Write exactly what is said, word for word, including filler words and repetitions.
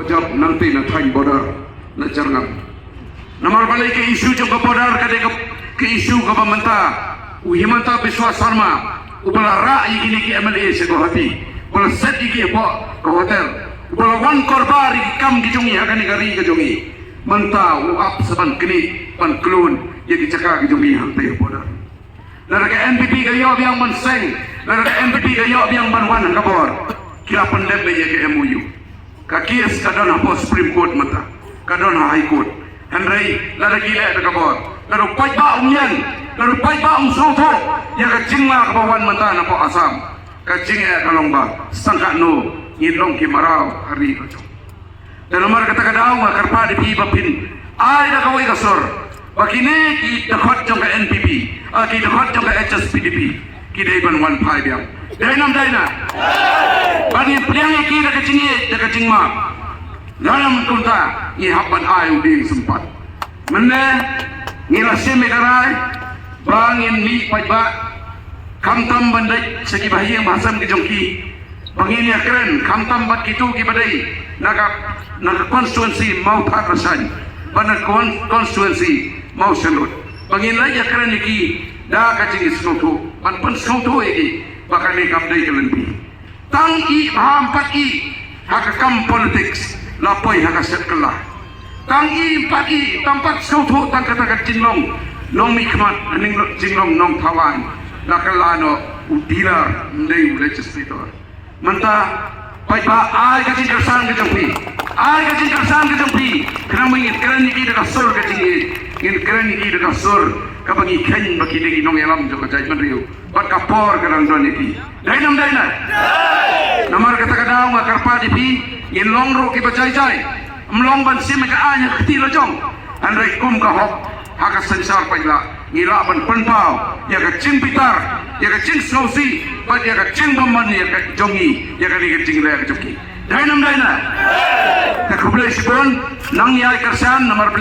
Jop nangta na thaiñ border na Jyrngam. Namar balei ka issue jong ka border ka dei ka, ka issue kaba mynta u Himanta Biswa Sarma uba la rah ïa kine ki M L A sha Guwahati, uba la set ïa ki hapoh ka hotel, uba la wan korbar ïa ki kam ki jong ngi ha kane ka ri ka jong ngi. Mynta u ap sa ban knieh ban klun ïa ki jaka ki jong ngi hangta ha border. Lada ka N P P ka ïoh biang ban seng, lada ka N P P ka ïoh biang ban wan ha ka bor, ki la pyndep ïa ka M O U. Ka case ka don hapoh Supreme Court mynta, ka don ha High Court. Hynrei lada ki leh da ka bor, lada u paidbah um ïeng, lada u paidbah um sngewthuh ïa ka jingma kaba wan mynta napoh Assam, ka jingeh ka long ba sngewthuh no ngin long ki mraw ha ri ka jong. Te namar kata ka daw nga kyrpad ïa phi ba phin ai da kawei ka sur ba kine ki dkhot jong ka N P P, ah, ki dkhot jong ka H S P D P ki dei ban wan phai biang. Dei nam dei na? Ba ngin pdiang ïa ki da ka jingïeit da ka jingmap. Lada ym kumta ngi hap ban ai u dieng sympat. Mynne ngi la shim ïa ka rai ba ngin mih paidbah, khamtam ban leit sha ki bahaïing bahasem ki jong ki, ba ngin ïakren khamtam bad kito kiba dei na ka, na ka constituency Mawthadraishan bad na con-, constituency Mawsynrut, ba ngin leit ïakren ïa ki da ka jingsngewthuh, ban pynsngewthuh ïa ki ba kane kam dei ka lynti. Tang ïeh bha ym pat ïeh ha ka kam politics la poi ha ka shet kylla. Tang ïeh ym pat ïeh, tang pat sngewthuh tang kata ka jinglong nongmihkhmat, ka jinglong nongthaw aiñ, la kylla noh u dealer, ym dei u legislator. Mynta paidbah, ai ka jingkyrshan ka jong phi, ai ka jingkyrshan ka jong phi. Khnang ba ngin kren ïa ki da ka sur ka jingïeit, ngin kren ïa ki da ka sur kaba ngi kheiñ ba ki dei ki nongïalam jong ka jaitbynriew. Bad ka por ka dang don ïa phi. Dei nam dei na? Namar kata ka daw nga kyrpad ïa phi, ngin long ruh kiba jai jai. Ym long ban shim ïa ka aiñ ha ka kti la jong. Hynrei kum ka hok ha ka synshar paidbah, ngi lah ban pynpaw ïa ka jingbitar, ïa ka jingsngewsih bad ïa ka jingbymman ïa ka jong ngi ïa kane ka jingleh ka jong ki. Dei nam dei na? Te khublei shibun, nang ïai kyrshan namar ba